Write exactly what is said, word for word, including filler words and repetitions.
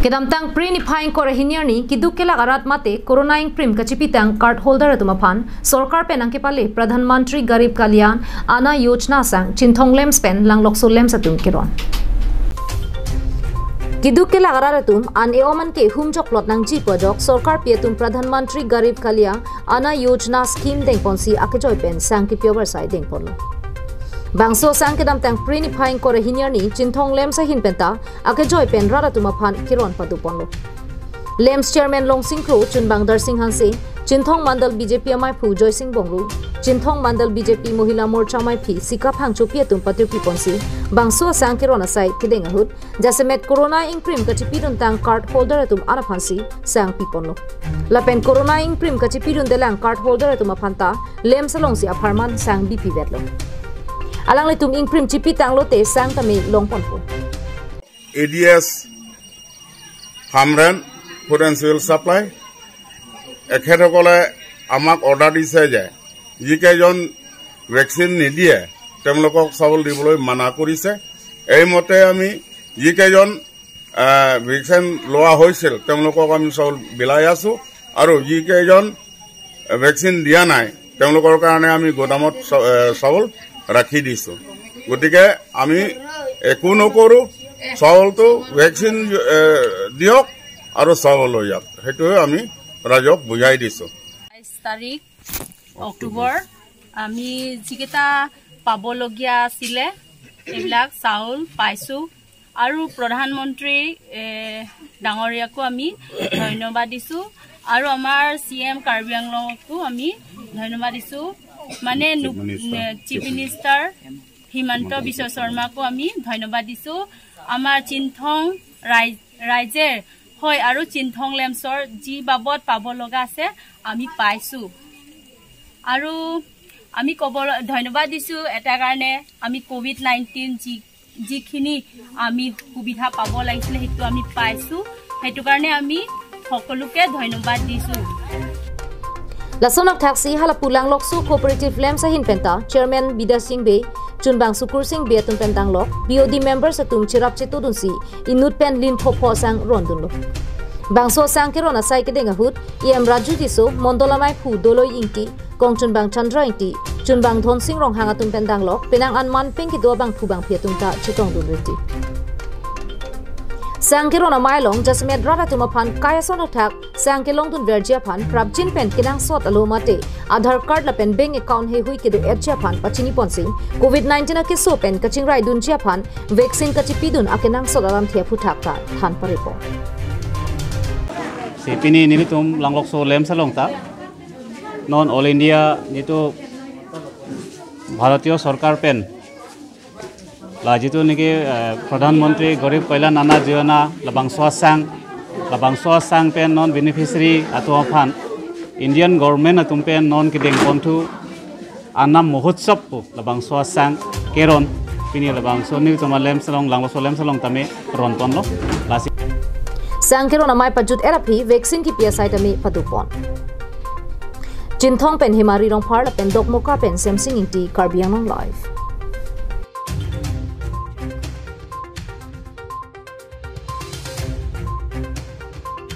Kedamtang Phre niphai ingkoi ra hini arni keduk kelak arat mate Corona ingprim kachipitang card holder atum aphan sorkar pen nangkepale Pradhan Mantri Garib Kalyan Anna Yojana sang Chinthong LAMPS pen Langlokso LAMPS atum keron. Keduk kelak arat atum an e-om an ke hum joklot nangji pu ajok sorkar pi atum Pradhan Mantri Garib Kalyan Anna Yojana scheme dengponsi akejoi pen sang kepi avarsai dengponlo. Bangso sang kedamtang Phre niphai ingkoi ra hini arni Chinthong LAMPS ahin penta akejoi pen rat atum aphan keron padoponlo. LAMPS chairman Longsing Kro, chunbang Darsing Hanse, Chinthong Mandal B J P amaiphu Joysing Bongru, Chinthong Mandal B J P Mohila Morcha amaiphi Sika Phangchopi atum patirpiponsi bangso asang keron asai kedeng ahut, jasemet Corona ingprim kachipiduntang card holder atum an aphansi sang piponlo. Lapen Corona ingprim kachipidundelang card holder atum aphanta LAMPS alongsi apharman sang bipivetlo. Alanglitum ingprim chipitanglote sang tame longponpo. A D S farm rent, food and civil supply, এখেতসকলে আমাক অৰ্ডাৰ দিছে যে যিকেইজন ভেকচিন নিদিয়ে তেওঁলোকক চাউল দিবলৈ মানা কৰিছে। এইমতে আমি যিকেইজন আহ, ভেকচিন লোৱা হৈছিল তেওঁলোকক আমি চাউল বিলাই আছো আৰু যিকেইজন ভেকচিন দিয়া নাই তেওঁলোকৰ কাৰণে আমি গোদামত চা-, এ, চাউল ৰাখি দিছো। গতিকে আমি একো নকৰো, চাউলটো ভেকচিন, এ, দিয়ক আৰু চাউল লৈ যাওক, সেইটোৱে আমি ৰাইজক বুজাই দিছো। বাইছ তাৰিখ অক্টোবৰ, আমি যিকেইটা পাবলগীয়া আছিলে সেইবিলাক চাউল পাইছো আৰু প্ৰধানমন্ত্ৰী এ, ডাঙৰীয়াকো আমি ধন্যবাদ দিছো আৰু আমাৰ চি এম কাৰ্বি আংলঙকো আমি ধন্যবাদ দিছো, মানে নু- চিফ মিনিষ্টাৰ হিমন্ত বিশ্ব শৰ্মাকো আমি ধন্যবাদ দিছো। আমাৰ চিনথং ৰাইজ ৰাইজে হয় আৰু চিনথং লেমছৰ যি বাবদ পাব লগা আছে আমি পাইছো আৰু আমি ক'ব ধন্যবাদ দিছো এটা কাৰণে আমি কভিড নাইণ্টিন যি যিখিনি আমি সুবিধা পাব লাগিছিলে সেইটো আমি পাইছো, সেইটো কাৰণে আমি সকলোকে ধন্যবাদ দিছো। Lason akthaksi hala pu Langlokso Cooperative LAMPS ahin penta Chairman Bidya Singh Bey, chunbang Sukur Singh Bey atum pen danglok B O D members atum cherap chetudunsi inut pen lin phopho sang rondunlo. Bangso sang keron asai kedeng ahut E M Raju Tisso, Mondol amaiphu Doloi Ingti, kongchunbang Chandra Ingti, chunbang Dhonsing Ronghang atum pen danglok penang an manpeng kedo abangphu bangphi atum ta chetongdun riti. Sang keron amei along jasemet rat atum aphan kai ason athak sang kelongdun verji aphan prapjin pen kenangsot alo mate Aadhaar card lapen bank account heihui kedo-etji aphan pachiniponsi covid nineteen akeso pen kachingraidunji aphan vaccine kachipidun akenangsot alamthe aphuthak ta than parepon. Si pini nelitum Langlokso LAMPS along ta non All India nelitum Bharatiya Sorkar pen la jitu niki, eh, Pradhan Mantri Garib Kalyan Anna Yojana labangso asang, labangso asang pen non beneficiary atum aphan Indian government atum pen non kedengponthu Anam Mahotsav pu labangso asang keron pini labangso nelitum LAMPS along, Langlokso LAMPS along tame ronponlo. Lasi sang keron amei pajut-et aphi vaccine kipi asai tame padopon. Chinthong pen Hemari Rongphar lapen Dokmoka pen Semsing Ingti, Karbi Anglong Live.